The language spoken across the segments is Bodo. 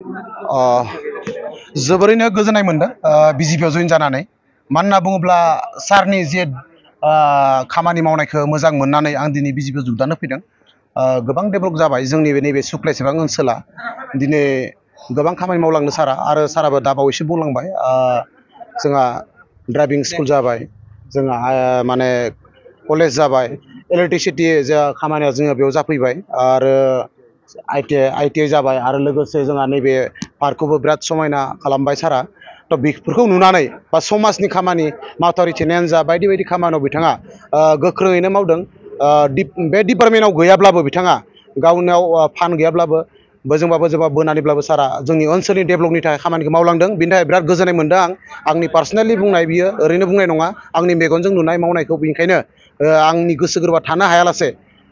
अ जोबोरैनो गोजोननाय मोनदों बिजेपिआव जइन जानानै। मानो होनना बुङोब्ला सारनि जे खामानि मावनायखौ मोजां मोननानै आं दिनै बिजेपिआव जुगदान होफैदों। गोबां डेभेलप जाबाय जोंनि नैबे सुक्लायसेबां ओनसोला दिनै गोबां खामानि मावलांनो सारा आरो साराबो दा बावैसो बुंलांबाय जोंहा ड्राइभिं स्कुल जाबाय, जोंहा माने कलेज जाबाय, इलेक्ट्रिसिटि जा खामानिया जोङो बेयाव जाफैबाय आरो आईटीआई जाबाय आरो लोगोसे जोंहा नैबे पार्कखौबो बिराद समायना खालामबाय सारा। थ' बेफोरखौ नुनानै बा समाजनि खामानि मावथारिथिनायानो जा बायदि बायदि खामानियाव बिथाङा गोख्रोङैनो मावदों। बे डिपार्टमेन्टआव गैयाब्लाबो बिथाङा गावनियाव फान्ड गैयाब्लाबो बोजोंबा बोनानैब्लाबो सारा जोंनि ओनसोलनि डेभेलपनि थाखाय खामानिखौ मावलांदों। बिनि थाखाय बिराद गोजोननाय मोनदों आंनि पार्सनेलि बुंनाय बियो ओरैनो बुंनाय नङा, आंनि मेगनजों नुनाय मावनायखौ। बेनिखायनो आंनि गोसो गोरबोआ थानो हायालासे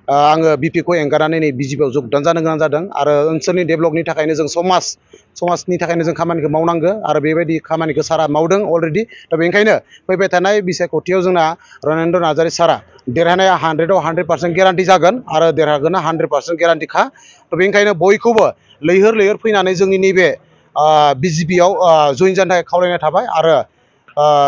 आङो बिपिखौ एंगारनानै नै बिजेपिआव जुगदान जानो गोनां जादों। आरो ओनसोलनि डेभेलपनि थाखायनो जों समाजनि थाखायनो जों खामानिखौ मावनांगौ आरो बेबायदि खामानिखौ सारा मावदों अलरेडि। दा बेनिखायनो फैबाय थानाय बिसायख'थियाव जोंना रनेन्द्र नार्जारि सारा देरहानाया 100आव 100% गेरान्टि जागोन आरो देरहागोना 100% गेरान्टिखा। थ' बेनिखायनो बयखौबो लैहोर लैहोर फैनानै जोंनि नैबे बिजेपिआव जइन जानो थाखाय खावलायनाय थाबाय। आरो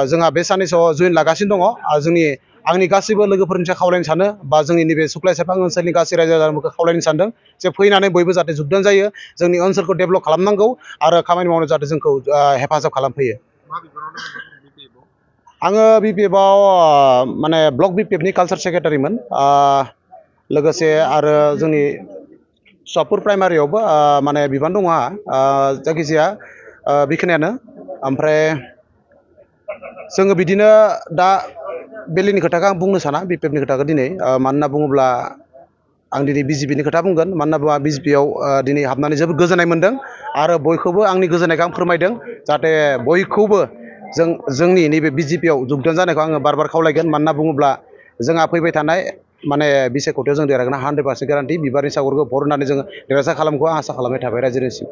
जोंहा बे साननैसोआव जइन लागासिनो दङ। आंनि गासैबो लोगोफोरनि थाखाय खावलायनो सानो बा जोंनि नैबे सुक्लायसेबां ओनसोलनि गासै रायजो राजाफोरखौ खावलायनो सानदों जे फैनानै बयबो जाहाथे जुगदान जायो, जोंनि ओनसोलखौ डेभेलप खालामनांगौ आरो खामानि मावनो जाहाथे जोंखौ हेफाजाब खालामफैयो। आङो बिपिएफआव माने ब्लक बिपिएफनि कालचार सेक्रेटारिमोन, लोगोसे आरो जोंनि सपुर प्राइमारियावबो माने बिबान दङ आंहा। जायखिजाया बेखिनियानो। ओमफ्राय जोङो बिदिनो दा बेलेगनि खोथाखौ आं बुंनो साना बिपिएफनि खोथाखौ दिनै। मानो होनना बुङोब्ला आं दिनै बिजेपिनि खोथा बुंगोन। मानो होनना बुङोब्ला बिजेपिआव दिनै हाबनानै जोबोद गोजोननाय मोनदों आरो बयखौबो आंनि गोजोननायखौ आं फोरमायदों जाहाथे बयखौबो जोंनि नैबे बिजेपिआव जुगदान जानायखौ आङो बार बार खावलायगोन। मानो होनना बुङोब्ला जोंहा फैबाय थानाय माने बिसायख'थियाव जों देरहागोन 100% गेरान्टि। बिबारनि सागरखौ भट होनानै जोङो देरहासार खालामगोनखौ आं आसा खालामनाय थाबाय रायजो राजासिम।